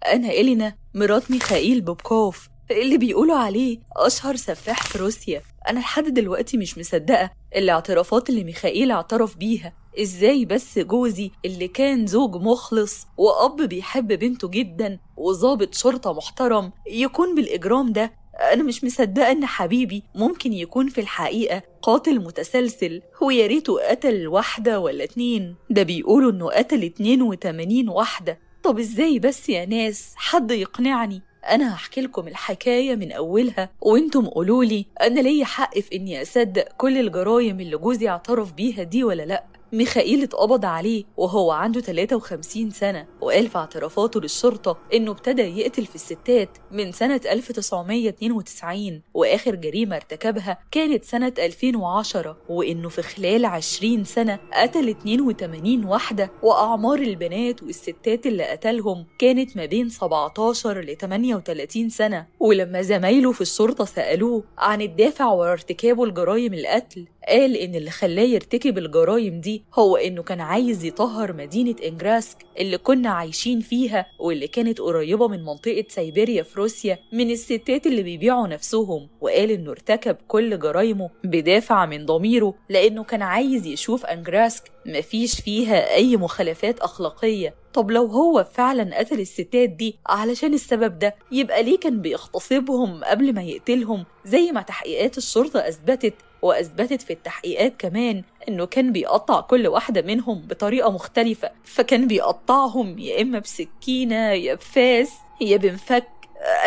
أنا إلينا مرات ميخائيل بوبكوف اللي بيقولوا عليه أشهر سفاح في روسيا. أنا لحد دلوقتي مش مصدقة الاعترافات اللي ميخائيل اعترف بيها. إزاي بس جوزي اللي كان زوج مخلص وأب بيحب بنته جدا وضابط شرطة محترم يكون بالإجرام ده؟ أنا مش مصدقة إن حبيبي ممكن يكون في الحقيقة قاتل متسلسل، ويا ريته قتل واحدة ولا اتنين، ده بيقولوا إنه قتل 82 واحدة. طب إزاي بس يا ناس؟ حد يقنعني. أنا هحكي لكم الحكاية من أولها وانتم قولولي أنا ليا حق في إني أصدق كل الجرايم اللي جوزي اعترف بيها دي ولا لأ. ميخائيل اتقبض عليه وهو عنده 53 سنة، وقال في اعترافاته للشرطة إنه ابتدى يقتل في الستات من سنة 1992، وآخر جريمة ارتكبها كانت سنة 2010، وإنه في خلال 20 سنة قتل 82 واحدة، وأعمار البنات والستات اللي قتلهم كانت ما بين 17 ل 38 سنة. ولما زمايله في الشرطة سألوه عن الدافع ورا ارتكابه لجرايم القتل، قال إن اللي خلاه يرتكب الجرايم دي هو إنه كان عايز يطهر مدينة إنجراسك اللي كنا عايشين فيها واللي كانت قريبة من منطقة سيبيريا في روسيا من الستات اللي بيبيعوا نفسهم. وقال إنه ارتكب كل جرايمه بدافع من ضميره لأنه كان عايز يشوف إنجراسك مفيش فيها أي مخالفات أخلاقية. طب لو هو فعلا قتل الستات دي علشان السبب ده، يبقى ليه كان بيغتصبهم قبل ما يقتلهم زي ما تحقيقات الشرطة أثبتت؟ وأثبتت في التحقيقات كمان إنه كان بيقطع كل واحدة منهم بطريقة مختلفة، فكان بيقطعهم يا إما بسكينة يا بفاس يا بمفك.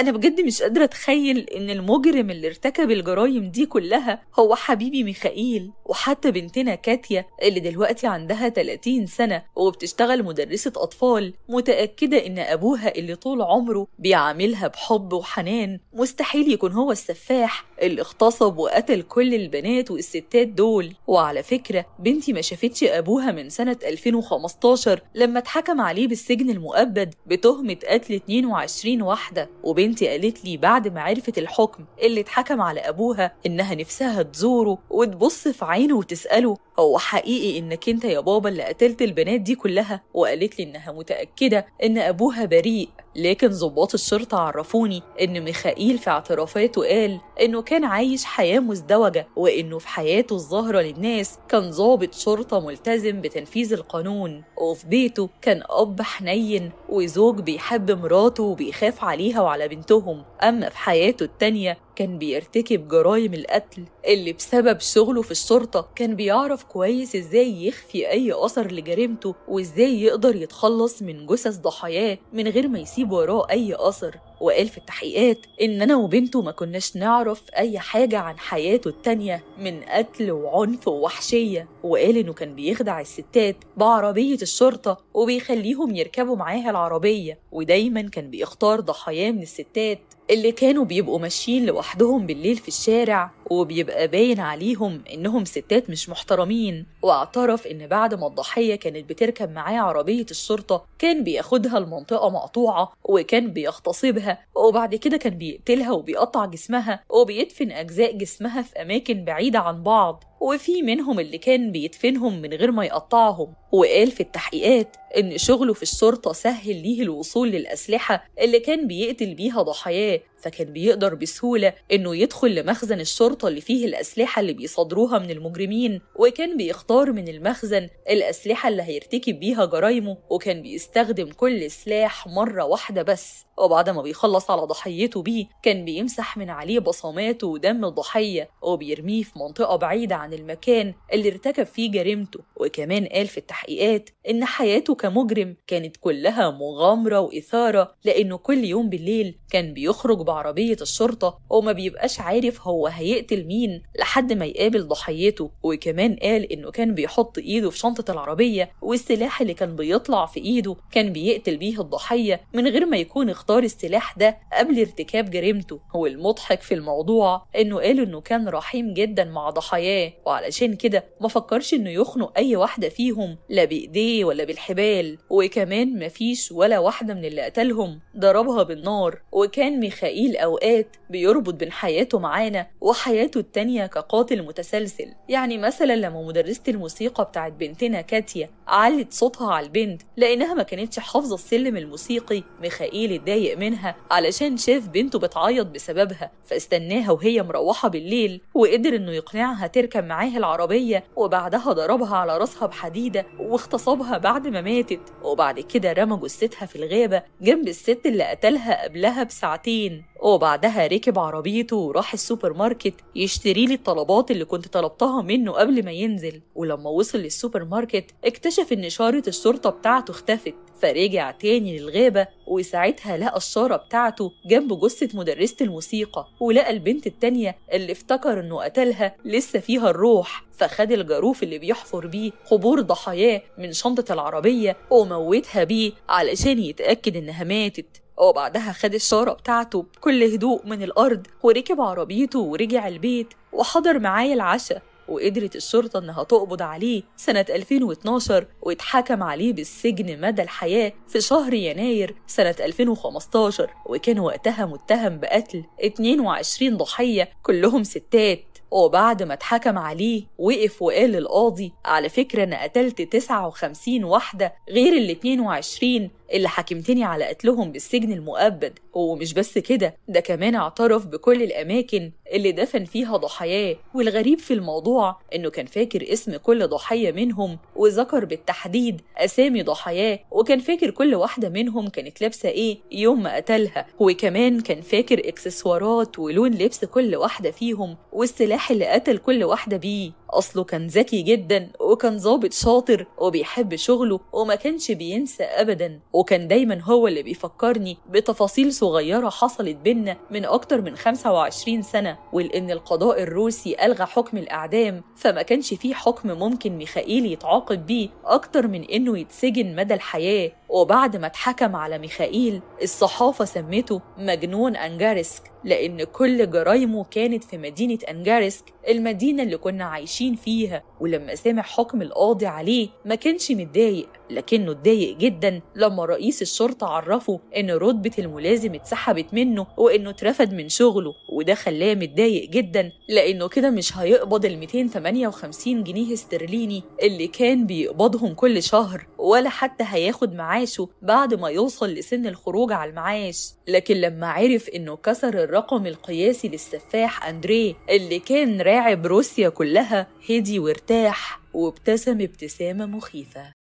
أنا بجد مش قادرة أتخيل إن المجرم اللي ارتكب الجرايم دي كلها هو حبيبي ميخائيل. وحتى بنتنا كاتيا اللي دلوقتي عندها 30 سنة وبتشتغل مدرسة أطفال متأكدة إن أبوها اللي طول عمره بيعاملها بحب وحنان مستحيل يكون هو السفاح اللي اغتصب وقتل كل البنات والستات دول. وعلى فكرة بنتي ما شافتش أبوها من سنة 2015 لما اتحكم عليه بالسجن المؤبد بتهمة قتل 22 واحدة. وبنتي قالت لي بعد ما عرفت الحكم اللي اتحكم على أبوها إنها نفسها تزوره وتبص في عينه وتسأله هو حقيقي إنك أنت يا بابا اللي قتلت البنات دي كلها؟ وقالت لي إنها متأكدة إن أبوها بريء. لكن ضباط الشرطة عرفوني إن ميخائيل في اعترافاته قال إنه كان عايش حياة مزدوجة، وإنه في حياته الظاهرة للناس كان ضابط شرطة ملتزم بتنفيذ القانون، وفي بيته كان أب حنين وزوج بيحب مراته وبيخاف عليها وعلى بنتهم. أما في حياته التانية كان بيرتكب جرايم القتل اللي بسبب شغله في الشرطة كان بيعرف كويس ازاي يخفي أي أثر لجريمته وازاي يقدر يتخلص من جثث ضحاياه من غير ما يسيب وراه أي أثر. وقال في التحقيقات إن أنا وبنته ما كناش نعرف أي حاجة عن حياته التانية من قتل وعنف ووحشية. وقال إنه كان بيخدع الستات بعربية الشرطة وبيخليهم يركبوا معاها العربية، ودايما كان بيختار ضحاياه من الستات اللي كانوا بيبقوا ماشيين لوحدهم بالليل في الشارع وبيبقى باين عليهم إنهم ستات مش محترمين. واعترف إن بعد ما الضحية كانت بتركب معاه عربية الشرطة كان بياخدها لمنطقة مقطوعة وكان بيغتصبها، وبعد كده كان بيقتلها وبيقطع جسمها وبيدفن أجزاء جسمها في أماكن بعيدة عن بعض، وفي منهم اللي كان بيدفنهم من غير ما يقطعهم. وقال في التحقيقات إن شغله في الشرطة سهل ليه الوصول للأسلحة اللي كان بيقتل بيها ضحاياه، فكان بيقدر بسهولة إنه يدخل لمخزن الشرطة اللي فيه الأسلحة اللي بيصادروها من المجرمين، وكان بيختار من المخزن الأسلحة اللي هيرتكب بيها جرايمه، وكان بيستخدم كل سلاح مرة واحدة بس، وبعد ما بيخلص على ضحيته بيه كان بيمسح من عليه بصماته ودم الضحية وبيرميه في منطقة بعيدة عن المكان اللي ارتكب فيه جريمته. وكمان قال في التحقيقات إن حياته كمجرم كانت كلها مغامرة وإثارة، لأنه كل يوم بالليل كان بيخرج بعربية الشرطة وما بيبقاش عارف هو هيقتل مين لحد ما يقابل ضحيته. وكمان قال إنه كان بيحط إيده في شنطة العربية والسلاح اللي كان بيطلع في إيده كان بيقتل بيه الضحية من غير ما يكون اختار السلاح ده قبل ارتكاب جريمته. والمضحك في الموضوع إنه قال إنه كان رحيم جدا مع ضحاياه، وعلشان كده ما فكرش إنه يخنق أي واحدة فيهم لا بإيديه ولا بالحبال. وكمان مفيش ولا واحدة من اللي قتلهم ضربها بالنار. وكان ميخائيل ميخائيل أوقات بيربط بين حياته معانا وحياته التانية كقاتل متسلسل. يعني مثلا لما مدرسة الموسيقى بتاعت بنتنا كاتيا علت صوتها على البنت لأنها ما كانتش حافظة السلم الموسيقي، ميخائيل اتضايق منها علشان شاف بنته بتعيط بسببها، فاستناها وهي مروحة بالليل وقدر إنه يقنعها تركب معاه العربية، وبعدها ضربها على راسها بحديدة واغتصبها بعد ما ماتت، وبعد كده رمى جثتها في الغابة جنب الست اللي قتلها قبلها بساعتين، وبعدها ركب عربيته وراح السوبر ماركت يشتري لي الطلبات اللي كنت طلبتها منه قبل ما ينزل. ولما وصل للسوبر ماركت اكتشف ان شارة الشرطة بتاعته اختفت، فرجع تاني للغابة وساعتها لقى الشارة بتاعته جنب جثة مدرسة الموسيقى، ولقى البنت التانية اللي افتكر انه قتلها لسه فيها الروح، فخد الجاروف اللي بيحفر بيه قبور ضحاياه من شنطة العربية وموتها بيه علشان يتأكد انها ماتت. وبعدها خد الشارة بتاعته بكل هدوء من الأرض وركب عربيته ورجع البيت وحضر معايا العشاء. وقدرت الشرطة إنها تقبض عليه سنة 2012 واتحكم عليه بالسجن مدى الحياة في شهر يناير سنة 2015، وكان وقتها متهم بقتل 22 ضحية كلهم ستات. وبعد ما اتحكم عليه وقف وقال للقاضي: على فكرة أنا قتلت 59 واحدة غير ال 22 اللي حكمتني على قتلهم بالسجن المؤبد. ومش بس كده، ده كمان اعترف بكل الأماكن اللي دفن فيها ضحاياه. والغريب في الموضوع إنه كان فاكر اسم كل ضحية منهم وذكر بالتحديد أسامي ضحاياه، وكان فاكر كل واحدة منهم كانت لابسة إيه يوم ما قتلها، وكمان كان فاكر إكسسوارات ولون لبس كل واحدة فيهم والسلاح اللي قتل كل واحدة بيه. أصله كان ذكي جدا وكان ظابط شاطر وبيحب شغله وما كانش بينسى أبدا، وكان دايما هو اللي بيفكرني بتفاصيل صغيرة حصلت بينا من أكتر من 25 سنة. ولأن القضاء الروسي ألغى حكم الإعدام، فما كانش فيه حكم ممكن ميخائيل يتعاقب بيه أكتر من إنه يتسجن مدى الحياة. وبعد ما اتحكم على ميخائيل، الصحافة سمته مجنون أنجارسك، لأن كل جرايمه كانت في مدينة أنجارسك، المدينة اللي كنا عايشين فيها. ولما سمع حكم القاضي عليه ما كانش متضايق، لكنه اتضايق جدا لما رئيس الشرطة عرفه إن رتبة الملازم اتسحبت منه وإنه اترفد من شغله، وده خلاه متضايق جدا لأنه كده مش هيقبض ال 258 جنيه استرليني اللي كان بيقبضهم كل شهر، ولا حتى هياخد معاشه بعد ما يوصل لسن الخروج على المعاش. لكن لما عرف إنه كسر الرقم القياسي للسفاح أندريه اللي كان راعب روسيا كلها، هدي وارتاح وابتسم ابتسامة مخيفة.